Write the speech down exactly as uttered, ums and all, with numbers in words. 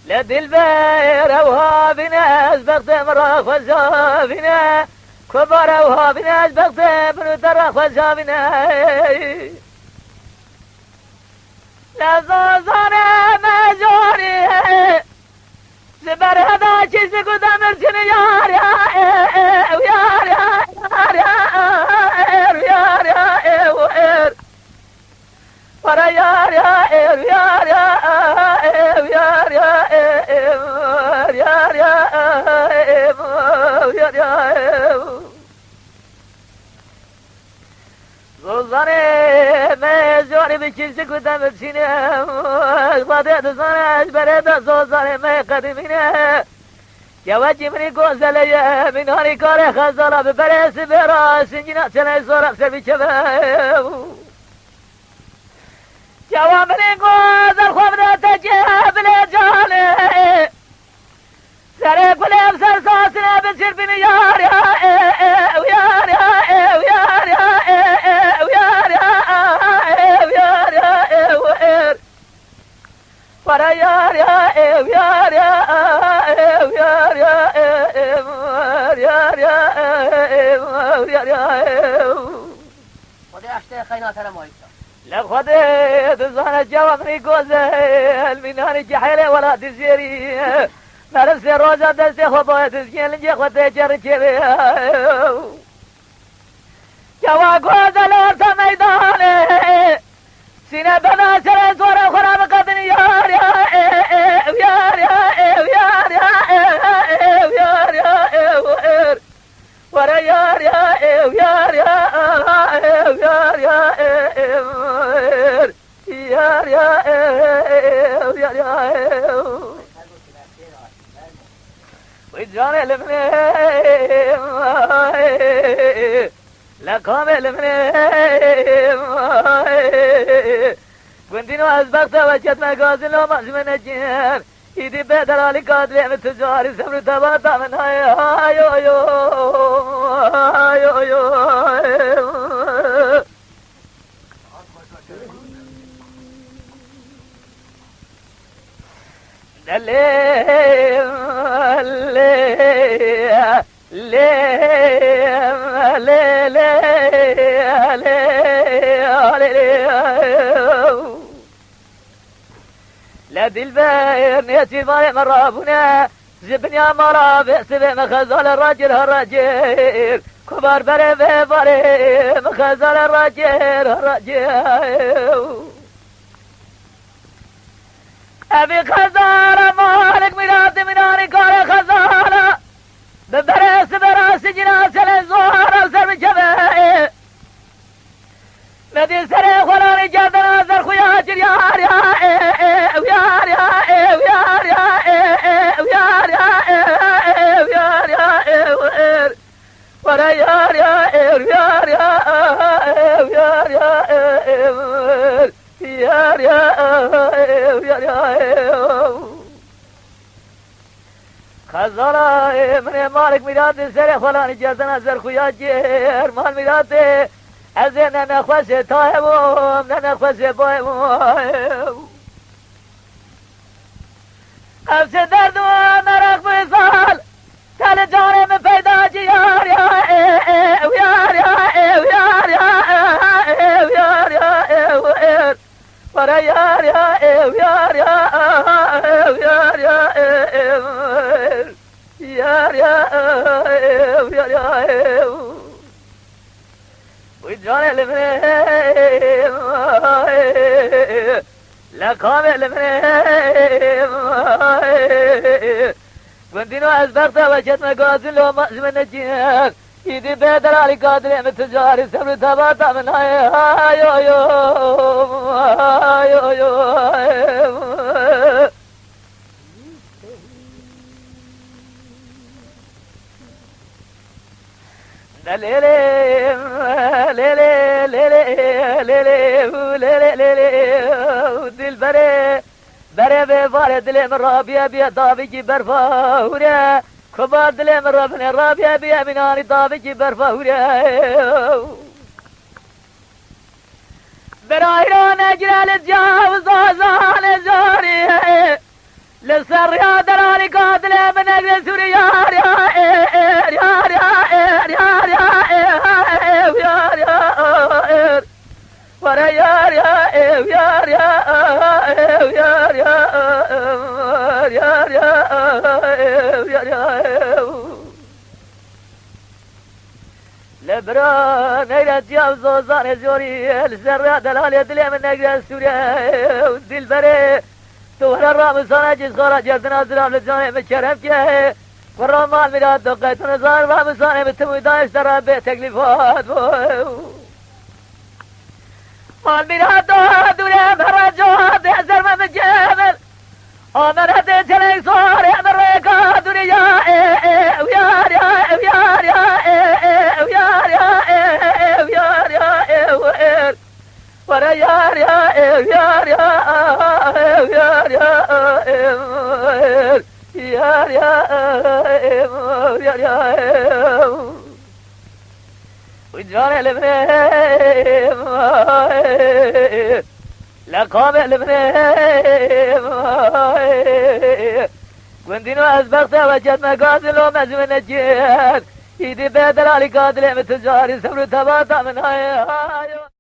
Le dilber ew havîne ez bextê min re xwe zavîne. Ku bar ew havîne ez bextê min û te re xwe zavîne. Le zazanê me jorî. Ji ber heda çîsik û demir çin yar ya ew, yar ya, yar ya, er, yar ya ew, er. Para yar ya ew, yar ya ew, yar ya ew, yar ya ew, yar ya ew. Zozanê me jorî bi çîsik û demir çîne. Xwedê dizane ez berê de zozanê me qedimîne. Kewekî minî gozele ye, mînanî karê xezala bi berê sibê ra sincîna çenê zora ser bikeve. Kewa minî gozel xwe bide tekê bilê canê. Serê kulê bi ser sasine bi çirpînî yar ya ew, yar ya ew, yar ya ew, yar ya ew, yar ya ew, er. Para yar ya ew, yar ya ew, yar ya ew, yar ya ew, yar ya ew. Xwedê eştê xeyna te re mayî bike. Le Xwedê dizane çawa min ê gozel, mînanê cehêlê welatî jêrî. Merisê roja destê xwe bayê dizgên lingê xwe tê çerikê bê. Çawa gozel orta meydanê. Sîne bena serê zora xwe re biqedin yar ya ew, yar ya ew, yar ya ew, yar ya ew, er. Were yar ya ew, yar ya ew, yar ya ew, er. Yar ya ew, yar ya ew. Wî canê li min ê, leqamê li min ê. Gundîno ez bexte we çetme gazin loma ji min nekin. Îdî bê delalî kadrê min tu carî sebr û tebata min nayê. Ayo, ayo, ayo, ayo. Lê, lê, lê, lê, lê, lê, lê, lê, lê. Le dilber nêçîrvanê me rabûne, ji binya mala vê sibê me xezale racir ha racir. Kubar berê vê varê me xezale racir ha racir. Evî xezala malik mîratê mînanî karê xezala. Bi berê sibê rastî cîna selê zora ser bikeve. Medî serê xwelanî gerdena zerxuya cir yar ya ew, yar ya ew, yar ya ew, yar ya ew, yar ya ew, er. Were yar ya ew, yar ya ew, yar ya ew, er. Yar ya ew, yar ya ew. Xezala ê min ê Malik Mîratê serê xwelanî gerdena zerxuya cêr. Mal Mîratê, ez ê ne nexweşê tayê bûm, ne nexweşê bayê bûm. Ev çi derd û meraq bû sal, te li canê min peyda kî yar ya ew, yar ya ew, yar ya ew, yar ya ew, er. Were yar ya ew, yar ya ew, yar ya ew, yar ya ew, yar ya ew. Wî canê li min ê, leqamê li min ê. Gundîno ez bexta we çetme gazin loma ji min nekin. Îdî bê delalî kadrê min tu carî sebr û tebata min nayê. Ayo, ayo, ayo, ayo. De lê lê, lê lê, lê lê, lê lê, û lê lê, lê lê, û dilberê. Berê vê varê dilê min rabiye biye davîkî berfa hûre. Kubar dilê min re binê rabiye biye mînanî davîkî berfa hûre. Birayra negire li ciya û zazanê jorî. Serriya delalî ka dilê min negre sûrî yar ya êr, yar ya êr, yar ya êr, yar ya êr. Were yar ya êr, yar ya êr, yar ya êr, yar ya êr, yar ya êr. Li bira neyre çiya û zozanê jorî, li ser rêya delalê dilê min negre sûre û dilberê. Tu were ramusana cî xara cerdina zira li canê min kerem ke. Kurra mal mîra tu qeytun zar ramusanê bi tim û dayişte re bê teklîfat bû. Mal mîra tu dûre merra cihadê ser me bikevin. Amerete çelek sare mereka dûre ya e e, ew yar ya, ew yar ya e e, ew yar ya e e, ew yar ya ew er. Were yar ya, ew yar ya, ew yar ya ew er. Yar ya, ew yar ya ew. Û carê li min leqabê li min gundîno ez bexte we cedme gazilo mezûne cin. Îdî bê delalî ka dilê min tu carî sewr û tebata min aye ayo.